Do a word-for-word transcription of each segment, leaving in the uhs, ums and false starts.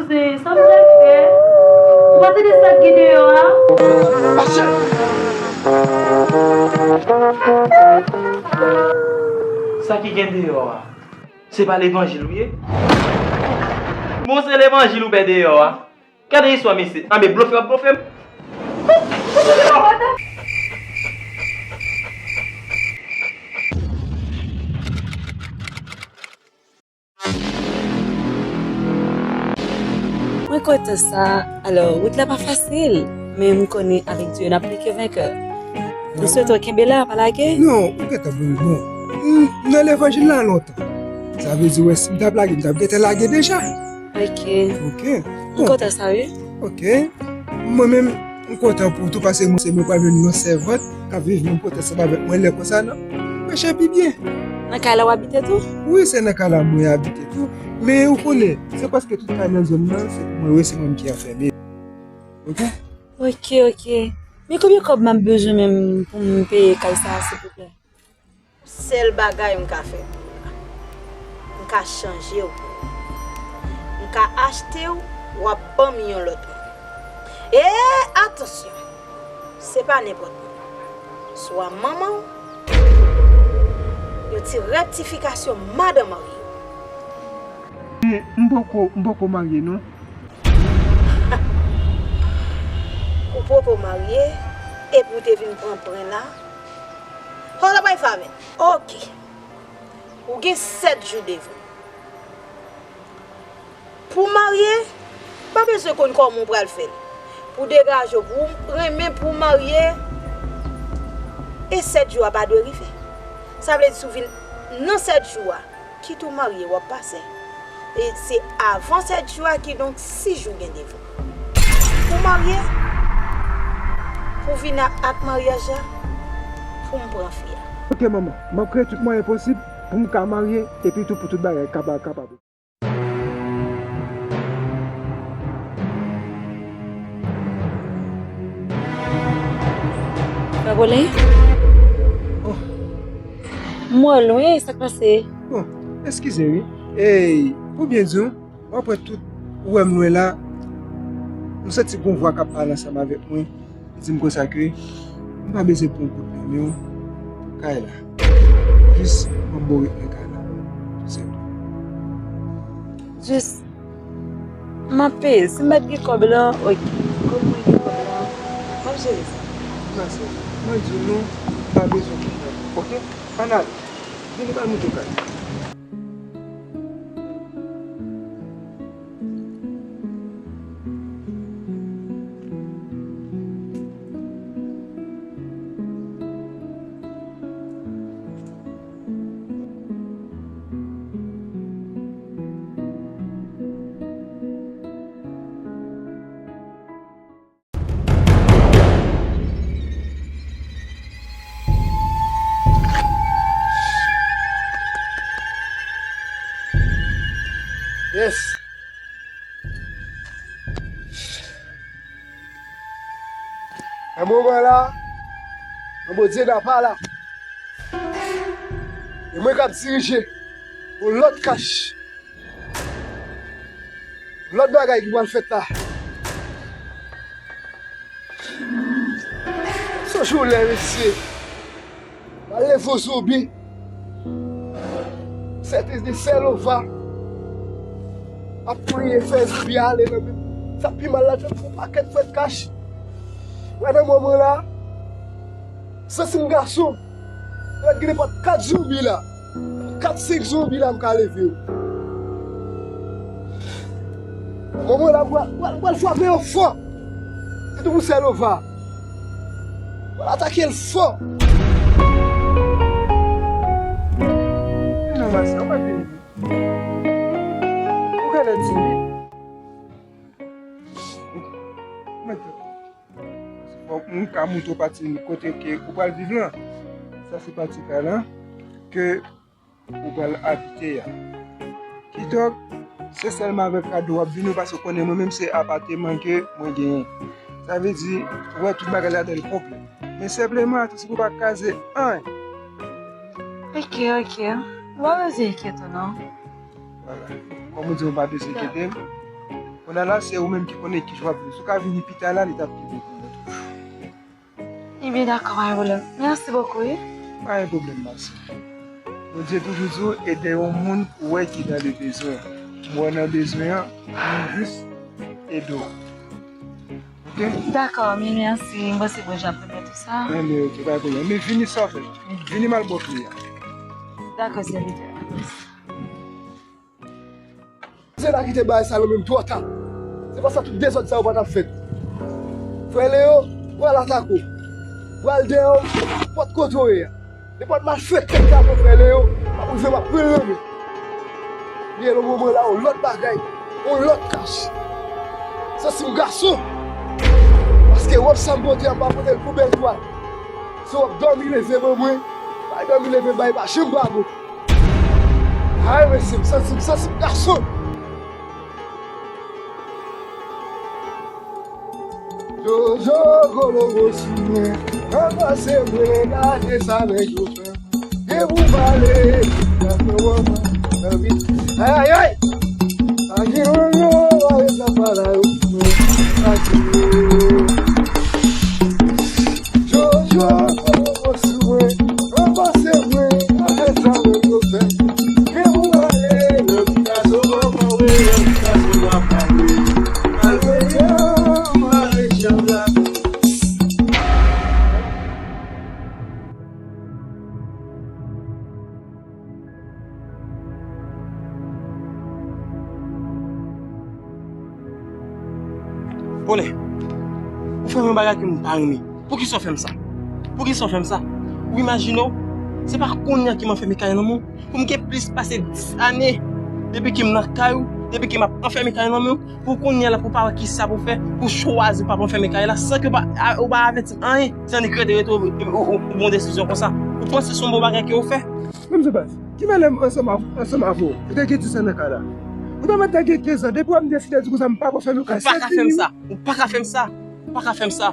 Se sa m pral fè. Ou pa tande sa k gen deyò a? Sa ki gen deyò a? Se pa levanjil ou ye? Bon, se levanjil ou pè deyò a. Gade istwa mesye. Anben, blofe w ap blofe m. Mwen kontan sa. Alò, wout la pa fasil, men m konnen avèk Dye n ap pli ke venkè. M swete w kenbe la, pa lage. Non, ou gentan bon, bon. M, m nan levanjil la lontan. Sa vle di, wè, si m t ap lage, m t ap gentan lage deja. Ok. Ok. M kontan sa, wi. Ok. Mwen menm, m kontan pou ou tou, paske mwen se mwen pral jwenn yon sèvant k ap viv menm kote ansanm avèk mwen lè konsa, non? Mwen chè pi byen. Nan kay la w abite tou? Wi, se nan kay la mwen abite tou. Men ou konnen, se prèske tout kay nan zòn nan, se pou mwen, wi, se mwen ki anfème. Ok? Ok, ok. Men konbyen kòb m ap bezwen menm pou m peye kay sa a, silvouplè? Sèl bagay m ka fè pou ou la, m ka chanje w pou ou. M ka achte w, w ap ban m yon lòt moun. E atansyon, se pa nenpòt moun. Swa manman w, yon ti rektifikasyon, madan marye w. M poko, m poko marye, non. Ou poko marye, epi w te vin pran pren la? Hold up, my family. Ok. Ou gen sèt jou devan w. Pou w marye, pa bezwen konn kòman w pral fè l. Pou w degaje w, pou w renmen, pou w marye, e sèt jou a pa dwe rive. Sa vle di, si w vin nan sèt jou a, kit ou marye, w ap pase. E se avan sèt jou a, kidonk sis jou gen devan. Pou w marye, pou w vin ak, ak maryaj la, pou m pran fi a. Ok, manman. M ap kreye tout mwayen posib pou m ka marye, epi tou pou tout bagay kapab, kapab. Frè Paulin? Oh. M wè w lwen, sa k pase? Bon, eskize wi. Ey, pou byen di w, m ap wè tout ou wè m lwen la, m santi gon vwa k ap pale ansanm avèk mwen. Li di m konsa ke m pa bezwen pran kout men w pou kay la. Jis ban m bon ritm nan kay la. Tou senpleman. Jis, m ap peye. Si m pa t gen kòb lan, ok. Kòm mwen gen kòb lan, m ap jere sa. Ma sè, mwen di w non, m pa bezwen kout men w, ok? Ann ale. Vini m al montre w kay. Yes. Nan moman la, nan Bondye nan pa la. E mwen k ap dirije yon lòt kach. Lòt bagay ki pral fèt la. Sonje yon lè, mesye, m al leve yon zonbi. Sèten de Sè Lova ap priye fè zonbi a ale nan men. Sa pi mal la, te fè yon pakèt frèt kach. Wè nan moman la, santi m gason. Lè gen nenpòt kat zonbi la, kat senk zonbi la, m ka leve yo. Moman la, m pral, m pral, m pral frape yo fò. Sitou pou Sè Lova. M pral atake l fò. Non, Marcel, ou pa vini. Ou genlè timid. Ou mèt Fòk m ka montre w pati kote ke ou pral viv lan. Sa se pati kay lan ke ou pral abite a. Kidonk, se sèlman avèk kado w ap vini, paske w konnen mwen menm se apateman ke mwen genyen. Sa vle di, ou wè tout bagay ladan l konplè. Men senpleman, atis ou pa kraze anyen. Ok, ok. Ou pa bezwen enkyete w non. Vwala. Kòm ou di, ou pa bezwen enkyete m. Kounye a la, se ou menm ki konnen ki jan w ap viv. Si w ka vini pita la, li t ap pi bon pou nou tou. Ebyen, dakò, pa gen pwoblèm. Mèsi bokou, wi. Pa gen pwoblèm, ma sè. Bondye toujou di w ede yon moun ou wè ki nan le bezwen. M wè w nan bezwen an, m jis ede w. Oke? Dakò, mil mèsi. M panse Bondye ap remèt ou sa. Enben, oke, pa gen pwoblèm. Men vini sa w fè. Vini m al ba w kle a. Dakò, sèvitè. Msye la kite bagay sa yo menm twò ta. Se pa sa tout dezòd sa yo pa t ap fèt. Frè Leo, pral atake w. Pral dèyè w, nenpòt kote w ye a. Nenpòt malfektè k ta pran frè Leo, m ap rive, m ap pran l nan men. Li ye nan moman la, yon lòt bagay, yon lòt kach. Santi m gason. Paske wòb sa m pote a, m pa pote l pou bèl twal. Se wòb dòmi leve ban mwen. Bay dòmi leve bay, pa janm pa bon. Ay, mesye, m santi, m santi m gason. Jojo, kolo gwo sou mwen, ranmase mwen, gade sa nèg yo fè. Gen pou m ale, gade wòb, nan vit. Ay, ay, ay! Sa gen yon yo, ay, sa pa la, yo, yo, sa gen yo. Jojo, kolo gwo sou mwen, ranmase mwen, gade sa nèg yo fè. Gen pou m ale, nan vit, sa se w ap pale, sa se w ap pale. Al voye, al voye, al voye. Pole, ou fè m yon bagay ke m pa renmen. Poukisa w fè m sa? Poukisa w fè m sa? Ou imajine w, se pa kounye a ke m anfème kay nan men w. Pou m gen plis pase dis ane depi ke m nan kay ou, depi ke m ap anfème kay nan men w, pou kounye a la, pou w pa wè kisa pou w fè, pou w chwazi w pa anfème kay la, san ke w pa, a, ou pa avèti m anyen, se annik rete, rete, ou, ou, ou, ou pran desizyon konsa. Ou panse se yon bon bagay ke w fè? Menm se baz. Ki valè m ansanm avè, ansanm avè w? Ou te gen dis an nan kay la. Ou te mèt te gen kenz an. Depi w wè m deside di konsa, m pa anfème kay. Ou pa ka fè m sa. Ou pa ka fè m sa. Ou pa ka fè m sa.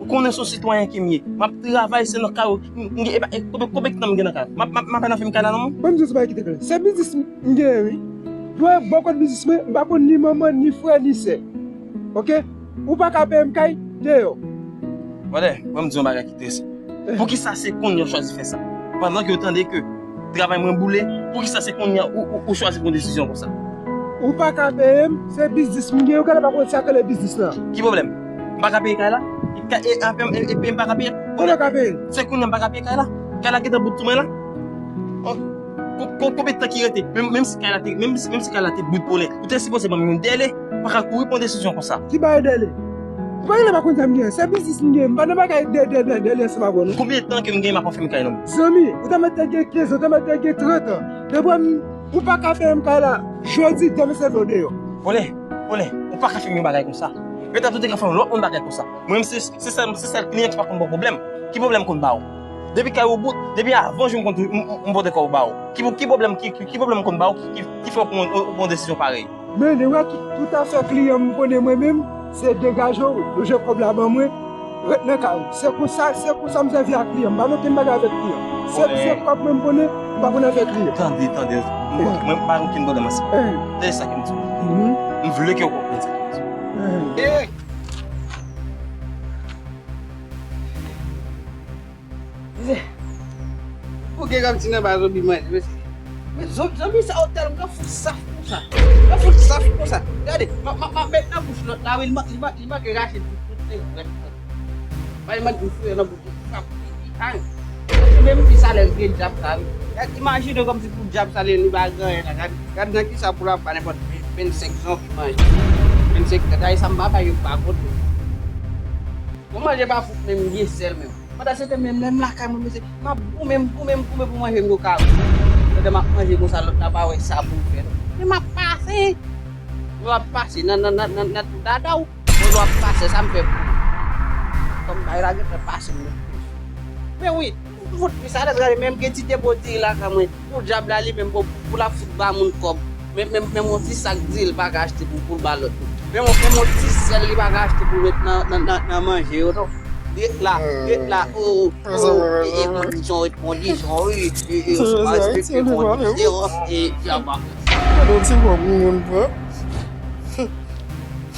Ou konnen se yon sitwayen ke m ye. M ap travay, se nan kay ou. M, m, e, e, konbyen, konbyen tan m gen nan kay ou? M ap, m ap, m ap anfème kay la non, mwen? Ban m di w sa bagay ki te klè. Se biznis m, m genyen, wi. Dwe bò kot biznis mwen, m pa konn ni manman, ni frè, ni sè. Oke? Ou pa ka peye m kay, deyò. Brother, ban m di w yon bagay ki tris. Poukisa se kounye a w chwazi fè sa? Pandan ke w tande ke travay mwen boule, poukisa se kounye a ou, ou, ou chwazi pran desizyon konsa? Ou pa ka peye m, se biznis m gen, ou genlè pa konn sa k rele biznis la. Ki pwoblèm? M pa ka peye kay la? E, e, e, e, e, m pa ka peye? Ou pa ka peye? Se kounye a m pa ka peye kay la? Kay la gentan bout sou mwen la? Oh, ko-, ko-, konbyen tan ki rete? Menm, menm si kay la te, menm si, menm si kay la te bout pou lè, ou te sipoze ban m yon dèlè. Pa ka kouri pran desizyon konsa. Ki bagay dèlè? Ou pa genlè pa konn sa m genyen. Se biznis m genyen. M pa nan bagay dèlè, dèlè, dèlè ansanm avè w, non. Konbyen tan ke m genyen m ap anfème kay nan men w? Zanmi, ou ta mèt te gen kenz an, ou ta mèt te gen trant an. Depi w, ou pa ka fè m kay la jodi, demen se vle w deyò. Pole, Pole, ou pa ka fè m yon bagay konsa. Petèt ou te ka fè yon lòt moun bagay konsa. Mwen menm se, se sèl, se sèl kliyan ki pa konn ba w pwoblèm. Ki pwoblèm konn ba w? Depi kay ou bout, depi avan jou m konn, m, m, m pote kò ou ba w. Ki, ki pwoblèm, ki, ki, ki pwoblèm konn ba w, ki, ki, ki fè w pran, w pran desizyon parèy? Men, li wè tout, tout afè kliyan m konnen mwen menm, se degaje w, loje kòb la ban mwen, ret nan kay ou. Se konsa, se konsa m sèvi ak kliyan. M pa nan okenn bagay avèk kliyan. Se, se kòb mwen m konnen, m pa konn afè kliyan. Tande, tande. Mwen, mwen pa gen okenn pwoblèm ansanm. Tande sa ke m di w. M vle ke w konprann sa ke m di w. Ou gen kòm ti nan ba zonbi manje, mesye. Men zon-, zonbi sa yo tèlman fout saf konsa. Yo fout saf konsa. Gade, m ap, m ap, m ap met nan bouch lòt la, wi, li man-, li man-, li manke rache tout, tout lèv frèt. Ba li manke foure nan bouch li, sa pi, pi, ay. Menm pi salè l gen djab sa, wi. Gade, imajine kòmsi pou djab sa li, li pa gen anyen la. Gade, gade nan kisa pou l ap ba nenpòt vennsenk zonbi manje. Vennsenk tèt, ay, sa m pa bay yo pa kote. Bon, manje pa fout menm, gen sèl menm. Pandan se tan menm lè m lakay mwen, mesye, m ap goumen, m goumen, m goumen pou manje m yo ka. Pandan m ap manje konsa, lòt la pa wè sa pou l fè non. Men m ap pase. M ap pase nan, nan, nan, nan, nan tou dada w. Pandan w ap pase, sa m fè pou ou? Kòm bagay la gentan pase m. Men wi, fout mi sa lè gade menm gen ti depo diri lakay mwen. Pou dyab la li menm, pou, pou l ap fout ba moun kòb. Men, men, menm yon ti sak diri li pa ka achte pou, pou l ba lòt moun. Menm, menm yon ti sèl li pa ka achte pou l met nan, nan, nan, nan manje yo non. Li ret la, li ret la, o, o, e, e, kondisyon, e, kondisyon, wi, e, e, yo pa respekte kondisyon, e, dyab la. Gade yon ti kòb moun pran.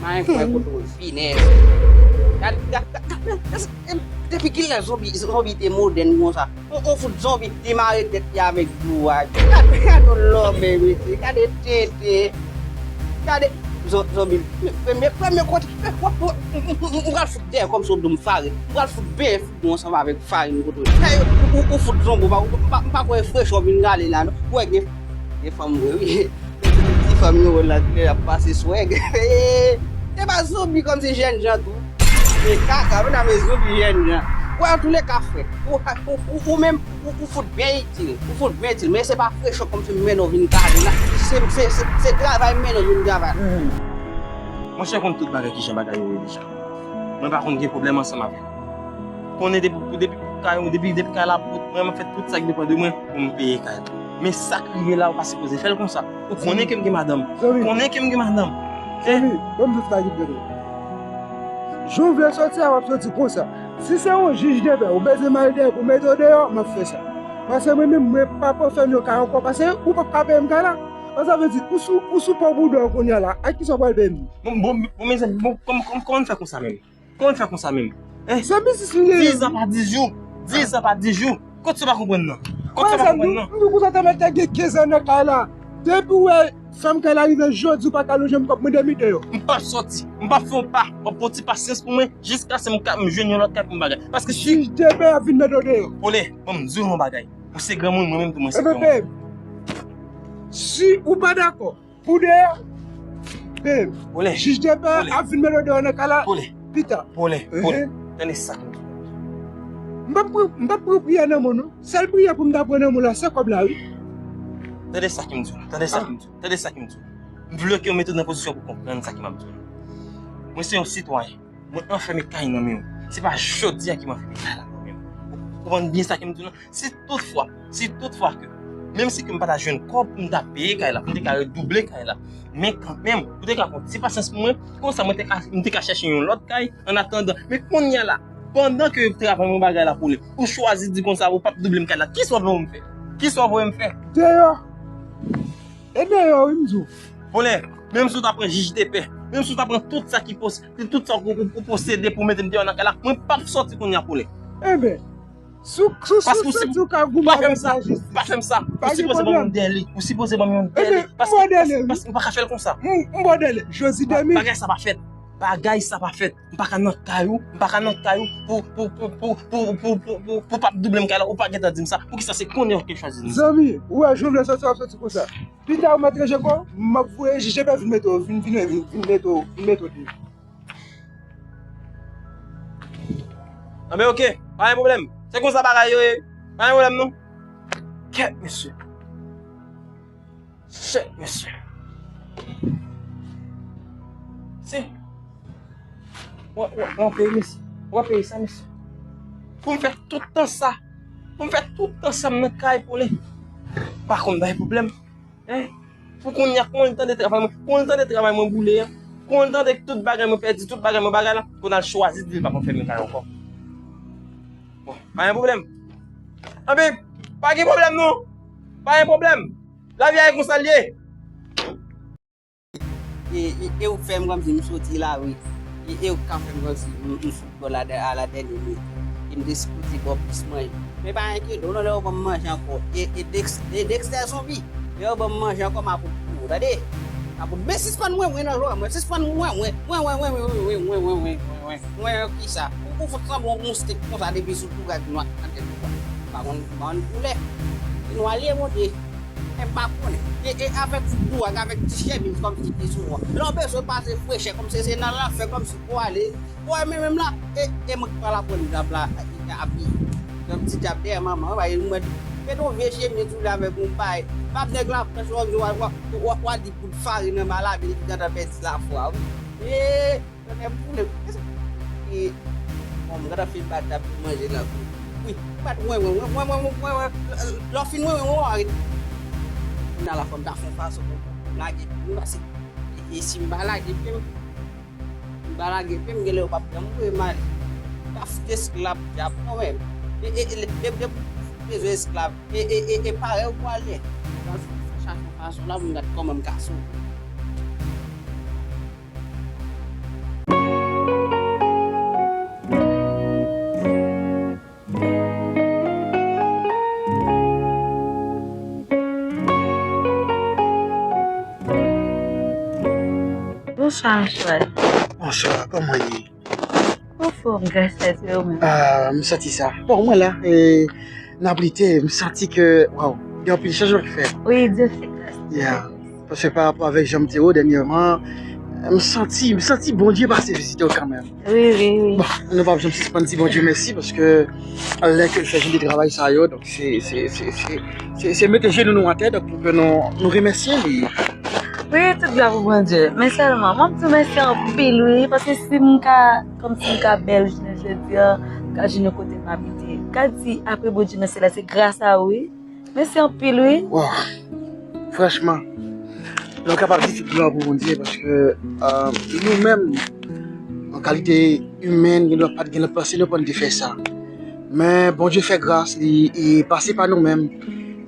Mayen kwè kote w vine. Gad, gad, gad, gad, gad, depi kilè zonbi, zonbi te modèn konsa? On, on fout zonbi demare tèt li avèk dlo a. Gade, gade yon lòbèy, mesye. Gade tete. Gade zon-, zonbi. Premye, premye kote. M pral fout dèyè kòmsi w di m fare. M pral fout benyen fout nou ansanm avèk farin kote w. Ou, ou, ou fout zonbi, ou pa, ou pa, ou pa kwè frechè w vin rale la, non? Ou wè gen, gen fanm vre, wi. Ti fanm yo la, lè y ap pase swag. Se pa zonbi kòmsi jènjan tou. E kaka, medam, e zonbi jènjan. Wè, antouleka, frè. Ou, ou, ou, ou menm, ou, ou fout byen itil. Ou fout byen itil. Men se pa frechè kòmsi m mennen w vin kale la. Se, se, se, se travay m mennen w vin travay. Monchè, konn tout bagay kijan bagay yo ye deja. Mwen pa konn gen pwoblèm ansanm avè l. Konnen depi, depi kay, depi, depi kay la pou mwen, mwen fè tout sa k depann de mwen pou m peye kay la. Men sa k rive la, ou pa sipoze fè l konsa. Ou konnen ke m gen madanm. Ou konnen ke m gen madanm. Zanmi, ban m di w sa ki vre. Jan w vle soti a, w ap soti konsa. Si se yon jij de pè, ou bezwen m al dèyè pou mete w deyò, m ap fè sa. Paske mwen menm, mwen pa pran fèm yon kay ankò, paske ou p ap ka peye m kay la. Sa vle di, ou sou, ou sou pò bouda w kounye a la, ak kisa w pral peye m? Bon, bon, bon, mezanmi, bon, kòman, kòman, kòman n fè konsa menm? Kòman n fè konsa menm? Hein? Se biznis li ye. Diz an pa diz jou. Diz an pa diz jou. Kot sa w pa konprann nan? Kot sa w pa konprann nan? M di w konsa te mèt te gen kenz an nan kay la. Depi w wè fanm kay la rive jodi, w pa ka lonje m kòb mande m deyò. M p ap soti. M p ap fè yon pa. W ap fè yon ti pasyans pou mwen jiskaske m ka, m jwenn yon lòt kay pou m bagay. Paske si jij de pè ap vin mete w deyò. Pole, bon, m di w yon bagay. Ou se granmoun, mwen menm tou, mwen se granmoun. Ebyen, babe, si ou pa dakò, pou deyò, babe, jij de pè ap vin mete w deyò nan kay la pita. Pole, pole, pole. Tande sa k m di w. M p ap pran, m p ap pran priyè nan men w, non. Sèl priyè pou m ta pran nan men w la, se kòb la, wi. Tande sa k m di w, tande sa k m di w, tande sa k m di w. M vle ke w mete w nan pozisyon pou w konprann sa ke m ap di w la. Mwen se yon sitwayen. Mwen anfème kay nan men w. Se pa jodi a ke mwen anfème kay la nan men w. Ou konprann byen sa ke m di w lan? Si toutfwa, si toutfwa ke, menm si ke m pa ta jwenn kòb pou m ta peye kay la, pou m te ka redouble kay la, men kanmenm, ou te ka pran ti pasyans pou mwen, konsa mwen te ka, m te ka chèche yon lòt kay, an atandan. Men kounye a la, pandan ke travay mwen bagay la pou li, ou chwazi di konsa, ou p ap double m kay la, kisa w vle m fè? Kisa w vle m fè? Deyò. E deyò, wi, m di w. Pole, menm si w ta pran jij de pè, menm si w ta pran tout sa ki pos-, tout sa ou, ou, ou posede pou w mete m deyò nan kay la, mwen p ap soti kounye a, Pole. Enben, si w, si w, si w santi w ka goumen avèk lajistis, pa fè m sa. Ou sipoze ban mwen yon dèle. Ou sipoze ban mwen yon dèle. Enben, m ba w dèle, wi. Paske m pa ka fè l konsa. M, m ba w dèle. Josi Demi. Bagay sa pa fèt. Bagay sa pa fèt. M pa ka nan kay ou, m pa ka nan kay ou pou, pou p ap double m kay la, ou pa gentan di m sa. Poukisa se kounye a w te chwazi di m sa? Zanmi, ou wè jan w vle soti, w ap soti konsa. Pita ou mèt ranje kò w, m ap voye jij de pè vin mete w, vin, vin, vin, vin mete w, vin mete w deyò. Anben, oke, pa gen pwoblèm. Se konsa bagay yo ye. Pa gen pwoblèm, non. Kèt, mesye. Shit, mesye. Si. Wè, wè, wè peyi, mesye. Wè peyi sa, mesye. Pou m fè tout tan sa. Pou m fè tout tan sa, m nan kay pou li. Pa konn bay pwoblèm. Hein? Pou kounye a, konn tande travay mwen. Konn tande travay mwen boule an. Konn tande tout bagay mwen pèdi, tout bagay mwen bagay la. Konn al chwazi di l pa konn fèmen kay ankò. Bon, pa gen pwoblèm. Anben, pa gen pwoblèm non. Pa gen pwoblèm. Lavi a e konsa l ye. E, e, e ou k fè m kòmsi m soti lari. E, e ou k ka fè m kòmsi m, m sot bò la dè-, a la dènye minit. E m te sipoze ba w plis manje. Men pa enkyete w non, lè yo ban m manje ankò. E, e Dex-, e Dexter zonbi. Lè yo ban m manje ankò, m ap fout pou ou, tande? M ap fout, men sispann mwen, mwen nan jwa, mwen sispann mwen, mwen, mwen, kisa? Ou, ou fout sanble yon moustik konsa depi sou tou gad nwa nan tèt ou a. M pa konn, m pa konn koulè. Se nwa li ye, Bondye. Men m pa konnen. E, e avèk fout dou ak avèk ti chemiz kòmsi pi souvan. Lè w bezwen pase frechè kòmsi se nan lanfè kòmsi pou w ale. Ou wè men menm la, e, e mwen k pral aprann djab la, e, e, abiye. Yon ti djab dèyè manman, ou wè, mwen mete yon vye chemiz ou la avèk yon bay. Pap nèg la frèch, w ap di w al, w ap, w ap, w ap di poud farin nan ba lavi li ki gentan pèdi lafwa, wi. E, mwen menm, m vle. E, bon, m gentan fin bat tab pou manje la. Wi, bat mwen, mwen, mwen, lè w fin mwen, mwen, mwen, arete. Nan la fòm ta fè fason pou m lage pye m, paske e, e si m pa lage pye m, m pa lage pye m, genlè yo p ap janm voye m ale. M pa fout esklav dyab non, menm. E, e, e, de, de, bezwen esklav. E, e, e, e parèy ou pwale. Mwen chache yon fason la pou m gad kòman m ka sove. Bonswa, Michel. Bonswa, kòman ye? Anfòm, gras a Dye, ou menm? Ah, m santi sa. Bon, mwen la, e, n ap lite, m santi ke, waw, gen anpil chanjman ki fèt. Wi, Dye fè gras. Yeah. Paske pa rapò avèk jan m te ye dènyèman, m santi, m santi Bondye pase vizite w kanmenm. Wi, wi, wi. Bon, nou p ap janm sispann di Bondye mèsi paske lè ke l fè jan de travay sa yo, donk se, se, se, se, se, se mete jenou nou atè, donk pou ke nou, nou remèsye li. Wi, tout glwa pou Bondye. Men sèlman, mwen ap di w mèsi anpil, wi, paske si m ka, kòmsi m ka bèl jounen jodi a, m ka jwenn yon kote m abite. M ka di, apre Bondye nan syèl la, se gras a ou, wi. Mèsi anpil, wi. Waw. Franchman, nou kapab di tout glwa pou Bondye paske, euh, nou menm, an kalite imèn, gen lòt pa t gen lòt panse nou pou n te fè sa. Men Bondye fè gras, li, li pase pa nou menm,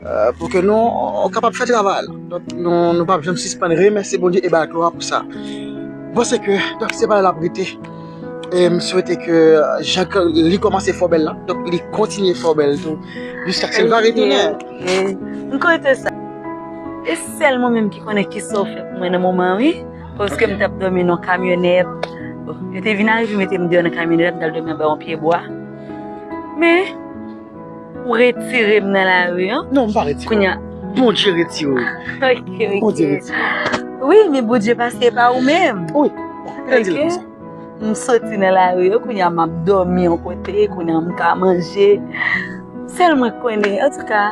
euh, pou ke nou kapab fè travay la. Donk, nou, nou p ap janm sispann remèsye Bondye e ba l glwa pou sa. Bon, se ke, donk, se pa la l ap rete. E m swete ke, euh, jan ke li kòmanse fè w bèl la, donk li kontinye fè w bèl tou, jiskaske l va retounen. Ok, ok. M konte sa. E sèl mwen menm ki konnen kisa w fè pou mwen nan moman an, wi. Paske m t ap dòmi nan yon kamyonèt. Bon, yo te vin arive mete m deyò nan kamyonèt la, m t al dòmi anba yon pye bwa. Men, ou retire m nan lari an. Non, m pa retire w. Kounye a. Bondye retire w. Ok, ok. Bondye retire w. Wi, men Bondye pase pa ou menm. Wi. Bon, ki te di l konsa? M soti nan lari yo, kounye a m ap dòmi yon kote, kounye a m ka manje. Sèl mwen k konnen. Antouka,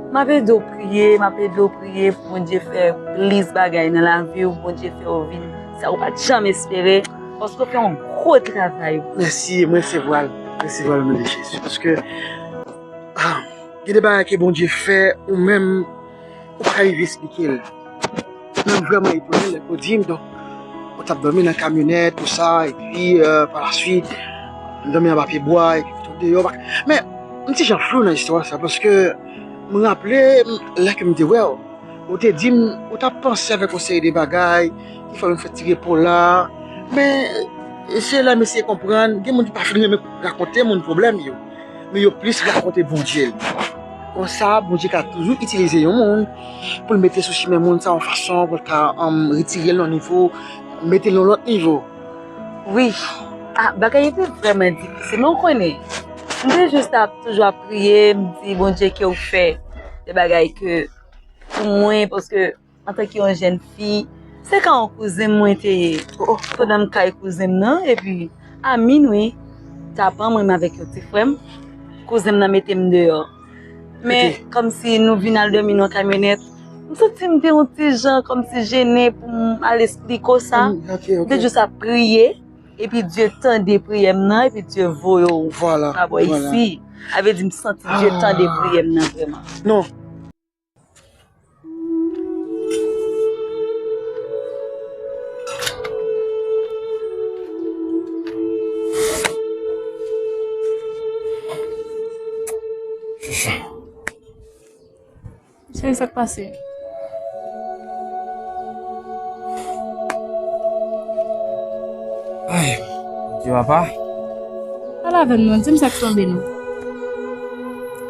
m ap ede w priye, m ap ede w priye pou Bondye fè plis bagay nan lavi w, Bondye fè w vin sa ou pa t janm espere, paske w fè yon gwo travay. Mèsi, m resevwa l. M resevwa l o non de Jezi. Paske, ah, gen de bagay ke Bondye fè, ou menm, ou pa ka rive esplike l. Men m vrèman etone lè ke w di m, donk, ou t ap dòmi nan kamyonèt, tou sa, epi, euh, pa la swit, m dòmi anba pye bwa, epi tout deyò. Men, m ti jan flou nan istwa sa, paske m raple m, lè ke m te wè w, ou te di m, ou t ap panse avèk yon seri de bagay, ki fè w vin fè ti repo la. Men, se la m eseye konprann, gen moun ki pa fin renmen rakonte moun pwoblèm yo. Men yo plis rakonte Bondye l. Konsa, Bondye ka toujou itilize yon moun pou l mete sou chimen moun sa yon fason pou l ka, um, retire l nan nivo, mete l nan lòt nivo. Wi. Ah, bagay yo te vrèman difisil. Men w konnen, m te jis ap toujou ap priye, m di, Bondye, ke w fè de bagay ke pou mwen, paske antanke yon jèn fi, se ka yon kouzen m mwen te ye. Oh, oh. Pandan m kay kouzen m nan, epi a minwi, t ap anmwe m avèk yon ti frè m, kouzen m nan mete m deyò. Men, kòmsi nou vin al dòmi nan yon kamyonèt, m santi m te yon ti jan kòmsi jennen pou m al esplike w sa. Mm, ok, ok. M te jis ap priye, epi Dye tande priyè m nan, epi Dye voye w pa bò isi. Sa vle di m santi Dye tande priyè m nan vrèman. Non. Cheri, sa k pase? Ay, Bondye papa. Pale avè m non, di m sa k tonbe non.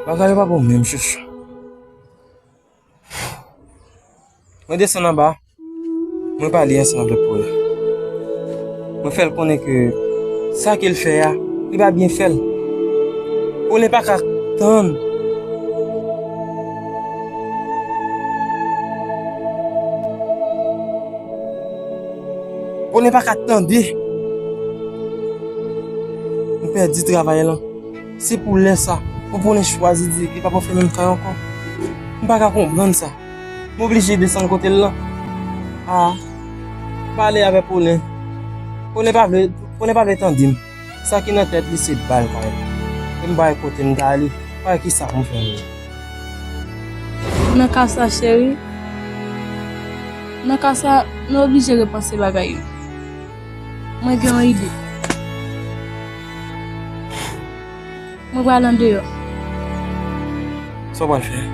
Bagay yo pa bon menm, chouchou. Mwen desann anba, mwen pale ansanm avèk Paulin. Mwen fè l konnen ke sa ke l fè a, li pa byen fè l. Paulin pa ka tann. Paulin pa ka tande. Mwen pèdi travay lan. Se pou lè sa, pou Paulin chwazi di li p ap fè menm kay ankò. M pa ka konprann sa. M oblije desann kote l lan. A, pale avè Paulin. Polen pa vle, Polen pa vle tande m. Sa ki nan tèt li se ba l kay la. E m pa wè kote m ta ale, pa wè kisa pou m fè menm. Nan ka sa, cheri, nan ka sa, nou oblije repanse bagay yo. Mwen gen yon ide. Mwen pral andeyò. Sa w pral fè?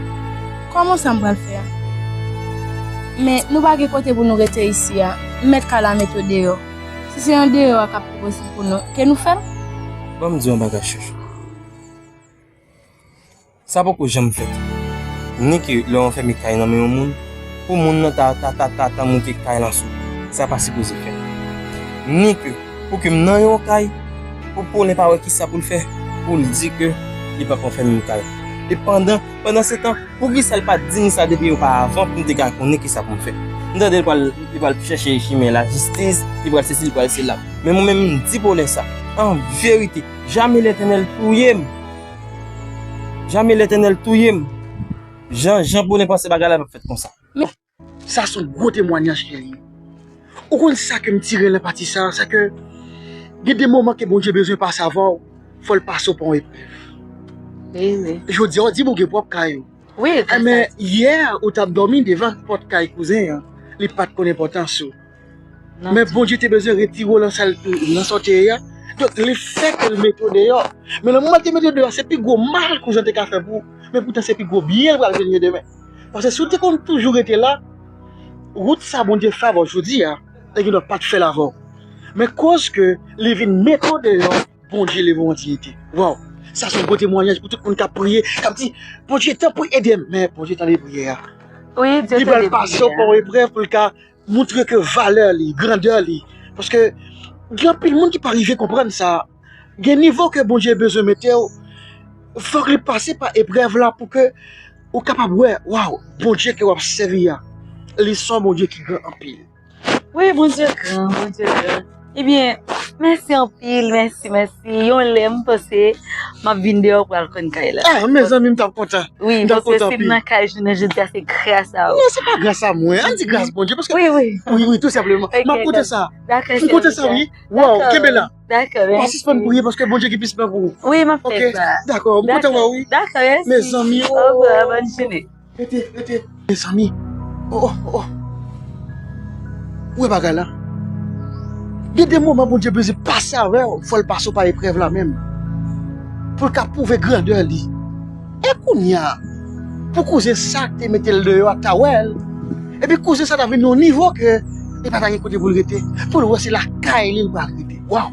Kòman sa m pral fè a? Men nou pa gen kote pou nou rete isi a. M mèt kay la mete w deyò. Si se andeyò a k ap pi posib pou nou, ke nou fè l. Ban m di w yon bagay, chouchou. Sa poko janm fèt. Ni ke lè w anfème kay nan men yon moun, pou moun nan ta, ta, ta, ta, ta moute kay lan sou ou. Sa pa sipoze fèt. Ni ke pou ke m nan yon kay, pou Polen pa wè kisa pou l fè, pou l di ke li p ap anfème kay. E pandan, pandan se tan, poukisa l pa t di m sa depi oparavan pou m te ka konnen kisa pou m fè? M tande l pral, li pral chèche chimen lajistis, li pral sesi, li pral sela. Men mwen menm, m di Polen sa. An verite, jamè Letènèl touye m. Jamè Letènèl touye m. Jan, jan Polen panse bagay la p ap fèt konsa. Sa se yon gwo temwayaj ke li ye. Ou konn sa ke m tire nan pati sa, se ke gen de moman ke Bondye bezwen pase avè w, fò l pase w pa yon eprèv. Wi, wi. Jodi a, w di Bondye pwòp kay ou. Wi, men yè, ou t ap dòmi devan pòt kay kouzen an, li pa t konn enpòtans ou. Men Bondye te bezwen retire w lan sa, lan sa w te ye a. Donk, lefètke l mete w deyò. Men nan moman l te mete w deyò, se pi gwo mal kouzen te ka fè pou ou. Men poutan, se pi gwo byen l pral fè demen. Paske si w te konn toujou rete la, wout sa Bondye fè avè w jodi a, li gendwa pa t fè l avè w. Men koz ke li vin mete w deyò, Bondye leve w an diyite. Waw! Sa se yon gwo temwayaj pou tout moun k ap priye, k ap di, Bondye, tanpri ede m. Men Bondye tande priyè a. Wi, Dye tande priyè a. Li pral pase w pa yon eprèv pou l ka montre ke valè li, grandè li. Paske gen anpil moun ki pa rive konprann sa. Gen nivo ke Bondye bezwen mete w, fòk li pase pa eprèv la pou ke ou kapab wè, waw, Bondye ke w ap sèvi a, li se yon Bondye ki gran anpil. Wi, Bondye gran, Bondye gran. Ebyen, mèsi anpil, mèsi, mèsi. Yon lè m panse m ap vin deyò pral konn kay la. Ah, mezanmi, m t ap kontan. Wi, paske si m nan kay jounen jodi a, se gras a ou. Non, se pa gras a mwen. Ann di gras Bondye, paske wi, wi, wi, tou senpleman. M ap konte sa. M konte sa, wi. Waw, kenbe la. Dakò, mèsi. Pa sispann priye paske Bondye gen plis plan pou ou. Wi, m ap fè sa. Dakò, m kontan wè w, wi. Dakò, mèsi. Mezanmi, oh. Obwa, bòn jounen. Rete, rete. Mezanmi. Oh, oh, oh, oh. Ou wè bagay la? Gen de moman Bondye bezwen pase avè w, fò l pase w pa eprèv la menm. Pou l ka pwouve grandè li. E kounye a, pou kouzen sa k te mete l deyò a ta wè l, epi kouzen sa ta vin nan yon nivo ke li pa ta gen kote pou l rete, pou l wè se lakay li l pral rete. Waw!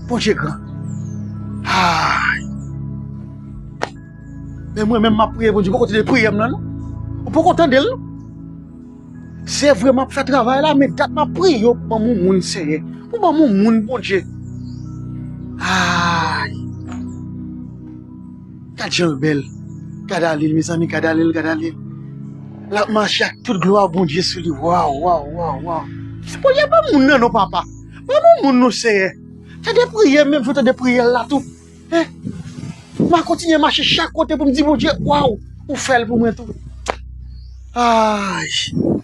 Bondye gran. Ay! Men mwen menm m ap priye Bondye, ou poko tande priyè m nan non. Ou poko tande l non. Se vre m ap fè travay la, men dat m ap priye w pou ban m yon moun, Senyè. Pou ban m yon moun, Bondye. Ay! Gad jan l bèl. Gad ale l, mezanmi, gad ale l, gad ale l. L ap mache ak tout glwa Bondye sou li. Waw, waw, waw, waw. Bondye, ban m moun nan non, papa. Ban m yon moun non, Senyè. Tande priyè m, menm jan w tande priyè l la tou. Hein? M a kontinye mache chak kote pou m di Bondye, waw, ou fè l pou mwen tou. Ay.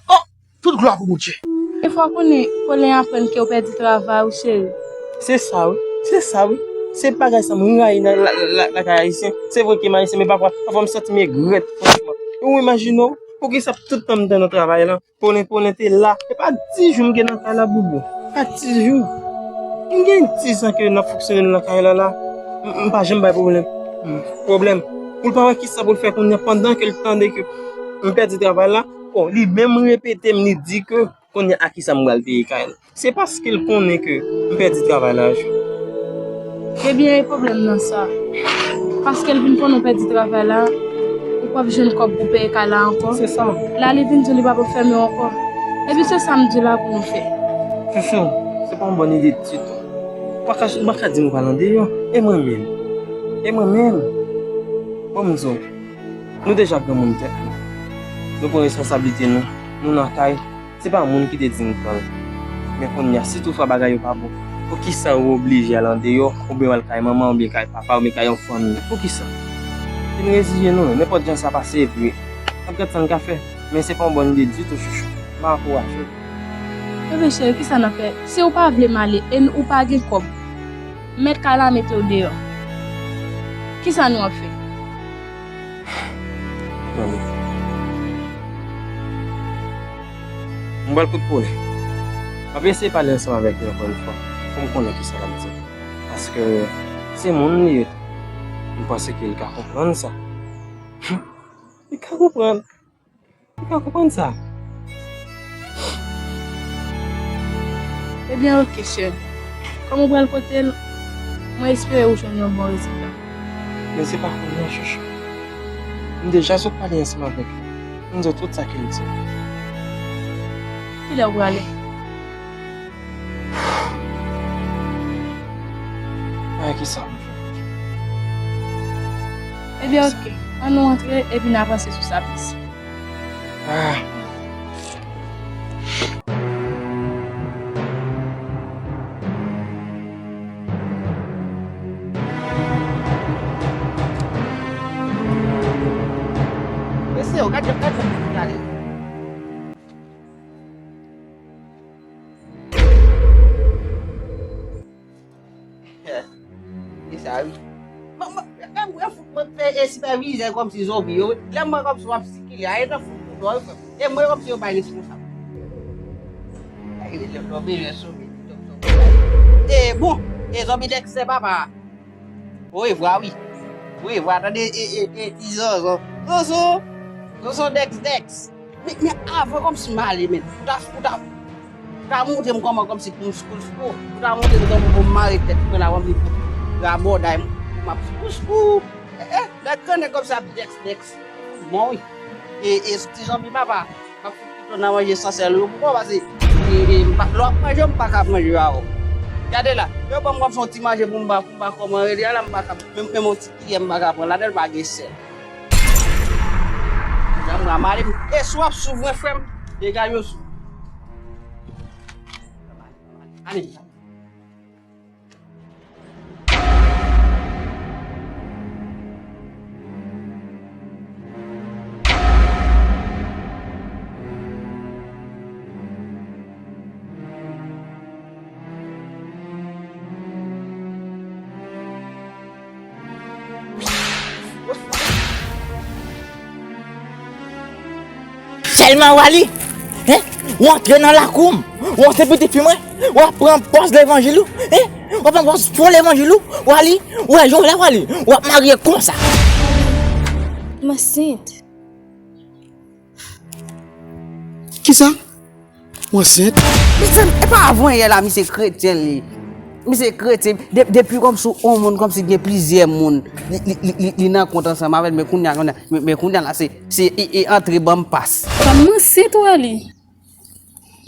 Oh! Tout glwa pou Bondye. Defwa konnen Polen aprann ke w pèdi travay ou, cheri. Se sa wi, se sa wi. Se bagay sa mwen rayi nan la- la- la- lakay ayisyen. Se vre ke m ayisyen, men pafwa, pafwa m santi m egrèt, franchman. E ou imajine w, poukisa tout tan m te nan travay la, Polen, Polen te la. E pa dis jou m gen nan kay la, boubou. Pa dis jou. M gen dis an ke n ap fonksyone nan kay la la. M m pa janm bay pwoblèm. M, pwoblèm. Pou l pa wè kisa pou l fè kounye a, pandan ke l tande ke m pèdi travay la, bon, li menm repete m, li di ke kounye a kisa m pral peye kay la. Se paske l konnen ke m pèdi travay la, Jou. Ebyen, e pwoblèm nan sa. Paske l vin konnen w pèdi travay la, ou p ap jwenn kòb pou peye kay la ankò. Se sa. La, li vin di w li p ap anfème w ankò. Epi se sa m di w la pou nou fè. Chouchou, se pa yon bòn ide ditou. Ou pa ka, ou pa ka di m ou pral andeyò. E mwen menm? E mwen menm? Bon, m di w, nou deja granmoun tèt nou. Nou pran responsablite nou. Nou nan kay. Se pa moun ki te di n pran l. Men kounye a, si toutfwa bagay yo pa bon, poukisa ou oblije al andeyò, oubyen w al kay manman, oubyen kay papa, oubyen kay yon fanmi? Poukisa? Vin reziye nou, nenpòt jan sa pase, epi n ap gad sa n ka fè. Men se pa yon bòn ide ditou, chouchou. M ap ankouraje w. Bebe cheri, kisa n ap fè? Si w pa vle m ale e n- ou pa gen kòb, mèt kay la mete w deyò. Kisa nou ap fè? Mami, m pral kout konnen. M ap eseye pale ansanm avèk li ankò yon fwa pou m konnen kisa l ap di. Paske se moun li ye tou. M panse ke li ka konprann sa. Li ka konprann. Li ka konprann sa. Ebyen, oke, cheri. Kòm ou pral kote l, mwen espere ou jwenn yon bon rezilta. Men se pa kounye a, chouchou. M deja sot pale ansanm avèk li. M di w tout sa ke l di. Kilè ou prale? Ay, kisa m fè? Ebyen, oke. Ann nou antre epi n avanse sou sa plis. Ah. Mesye, w gade, gade, gade. E sa wi. Mwen, mwen, mwen, mwen fout mwen fè e sipèvizè kòmsi zonbi yo. Lè mwen kòmsi w ap sikile, a e nan fout mwen dò wi frè m. E mwen kòmsi yo bay responsab. Ay, lè, lè, lè, lè, zonbi, zonbi, zonbi. E bon, e zonbi Dexter papa. Orevwa wi. Orevwa, tande, e, e, e, ti zonzon. Zonzon, zonzon Dex, Dex. Men, men avan kòmsi m ale, men, ou ta, ou ta, ou ta montre m kòman kòmsi pou m skoul skoul, ou ta montre m kòman pou m mare tèt mwen la, kòmsi pou rabòday m, m ap skoul skoul. Eh, eh, lè grannen kòmsi ap dèks dèks. Bon, wi. E, e, ti zonbi papa, m ap fout piton nan manje san sèl yo pou kò, paske, e, e, m pa, lè w ap manje, m pa ka ap manje yo avè w. Gade la, yo ban m kòmsi yon ti manje pou m ba, pou m ba kòman rele a la, m pa ka, menm, menm yon ti kiyè m pa ka pran ladan l, pa gen sèl. Janm ramalem. E si w ap sou mwen, frè m, degaje w sou. Ale. Sèlman Wally, hein? Ou antre nan lakou m, ou antre pitit fi mwen, w ap pran pòz levanjil ou, hein? W ap pran pòz fo levanjil ou, Wally, ou wè jan w la Wally, w ap marye konsa. M ansent. Kisa? Ou ansent? Mesye, e pa avan yè la, misye kretyen li. Misye kretyen. De, depi kòmsi yon moun kòmsi gen plizyè moun. Li, li, li, li, li nan kont ansanm avè l, men kounye a, kounye a, men, men kounye a la, se, se, e, e antre ban m pas. Fanm ansent, Wally.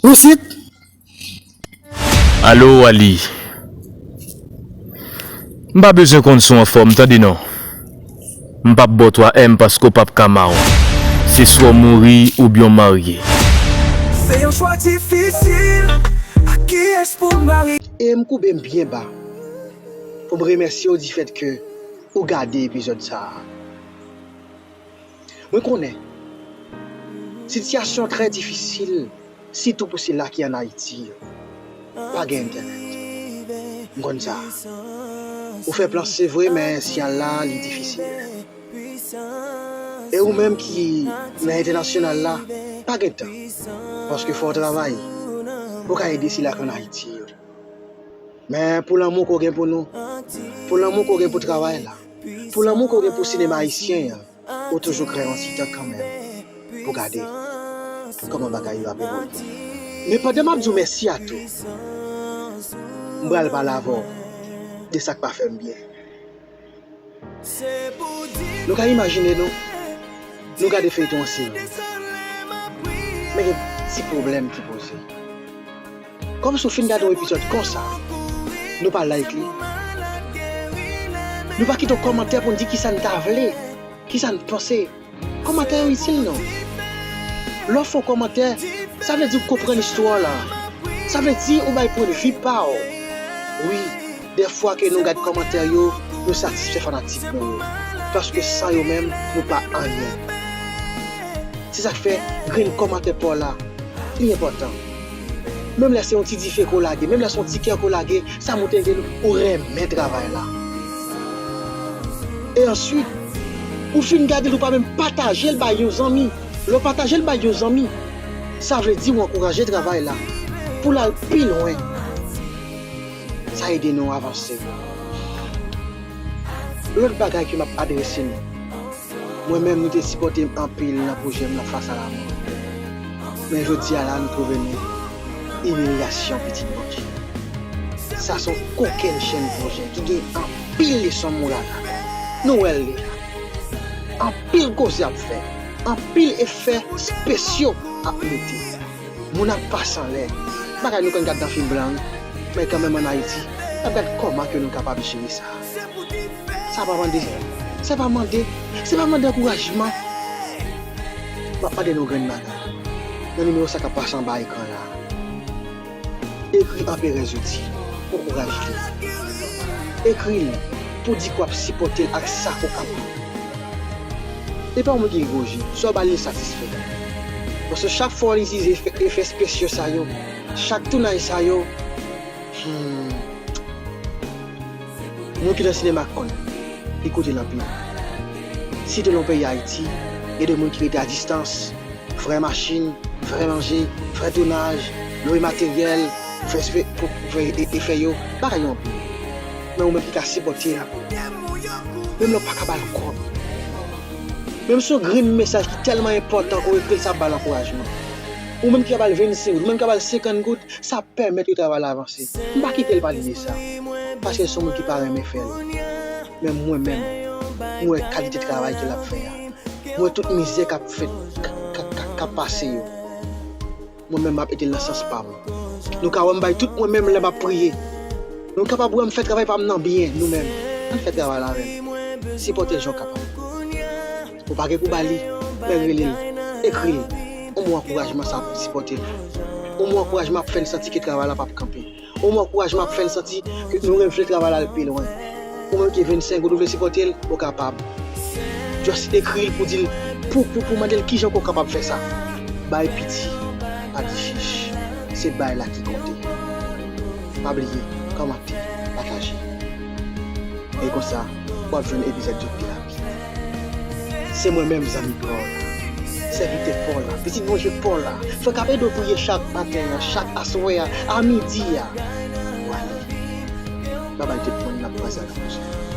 Ou ansent? Alo, Wally. M pa bezwen konn si w anfòm, tande non. M p ap ba w twa M paske w p ap ka mawon. Se swa w mouri oubyen w marye. Se yon chwa difisil. Ak kiyès pou m marye? E m koube m byen ba pou m remèsye w difèt ke ou gade epizòd sa a. Mwen konnen sitiyasyon an trè difisil, sitou pou sila ki ann Ayiti yo. Pa gen entènèt. M konn sa. Ou fè plan, se vre, men siyal la, li difisil. E ou menm ki nan entènasyonal la, pa gen tan. Paske fò w travay pou w ka ede sila k ann Ayiti yo. Men pou lanmou ke w gen pou nou, pou lanmou ke w gen pou travay la, pou lanmou ke w gen pou sinema ayisyen an, ou toujou kreye yon ti tan kanmenm pou gade kòman bagay yo ap evolye. Men pandan m ap di w mèsi a tou, m pral pale avè w de sa k pa fè m byen. Nou ka imajine nou, nou gade feyton an seri. Men gen ti pwoblèm ki poze. Kòmsi w fin gade yon epizòd konsa, nou pa like li. Nou pa kite yon kòmantè pou n di kisa n ta vle, kisa n panse. Kòmantè yo itil nou. Lè w fè yon kòmantè, sa vle di w konprann istwa w la. Sa vle di ou bay pwennvi pa w. Wi, dèfwa ke nou gad kòmantè yo, nou satisfè fanatik nou yo. Paske san yo menm, nou pa anyen. Se sa k fè grenn kòmantè pa w la li enpòtan. Menm lè se yon ti dife ke w lage, menm lè se yon ti kè ke w lage, sa montre ke ou renmen travay la. E answit, ou fin gade l, ou pa menm pataje l bay yon zanmi. Lè w pataje l bay yon zanmi, sa vle di ou ankouraje travay la pou l al pi lwen. Sa ede nou avanse. Lòt bagay ke m ap adrese nou, mwen menm, nou te sipòte m anpil nan pwojè m nan Fas a Lamò. Men jodi a la, nou twouve nou imilyasyon pitit Bondye. Sa se yon kokenn chenn pwojè ki gen anpil leson moral ladan l. Nou wè l deja. Anpil koze ap fè. Anpil efè espesyo ap mete. Moun ap pase anlè. Bagay nou konn gad nan fim blan, wi. Men kanmenm ann Ayiti, n ap gad kòman ke nou kapab jere sa. Sa pa mande, sa pa mande, se pa mande ankourajman. M ap mande nou grenn bagay. Nan nimewo sa k ap pase anba ekran la. Ekri Anperè Zouti pou ankouraje li. Ekri l pou di ke w ap sipòte l ak sa ke w kapab. E pa yon moun ki gen gwo je, sa w ba l li satisfè. Paske chak fwa w itilize efè, efè espesyo sa yo, chak tounaj sa yo, hmm, moun ki nan sinema konn, li koute l anpil. Sitou nan peyi Ayiti, gen de moun ki rete a distans, frè machin, frè manje, frè tounaj, lwe materyèl, fè, fè, pou, pou fè e- efè yo, bagay yo anpil. Men ou menm ki ka sipòte l, menm lè w pa ka ba l kòb, menm se yon grenn mesaj ki tèlman enpòtan ke w ekri l, sa ap ba l ankourajman. Ou menm ki ka ba l vennsenk goud, ou menm ki ka ba l senkant goud, sa ap pèmèt ke travay la avanse. M pa kite l pale de sa, paske l se yon moun ki pa renmen fè l. Men mwen menm, mwen wè kalite travay ke l ap fè a. Mwen wè tout mizè k ap fèt, k, k, k, k ap pase yo. Mwen menm, m ap ede l nan sans pa m. Nou ka wè m bay tout mwen menm lè m ap priye. Nou kapab wè m fè travay pa m nan byen, nou menm. Ann fè travay la avè m. Sipòte l jan w kapab. Ou pa gen pou ba li, men rele l, ekri l. Yon mo ankourajman sa ap sipòte l. Yon mo ankourajman ap fè n santi ke travay la p ap kanpe. Yon mo ankourajman ap fè n santi ke nou renmen fè travay la al pi lwen. Ou menm ki vennsenk goud ou vle sipòte l, ou kapab. Just ekri l pou di l, pou, pou, pou mande l kijan ke w kapab fè sa. Bay piti, pa di chich. Se bay la ki konte. Pa bliye, kòmante, pataje. E konsa, w ap jwenn epizòd Djòb Terapi. Se mwen menm, zanmi pa w la, sèvitè pa w la, pitit Bondye pa w la, frè k ap ede w priye chak maten an, chak aswè a, a midi a. Ou ale. Babay tout moun, n ap kwaze a nan pwochen.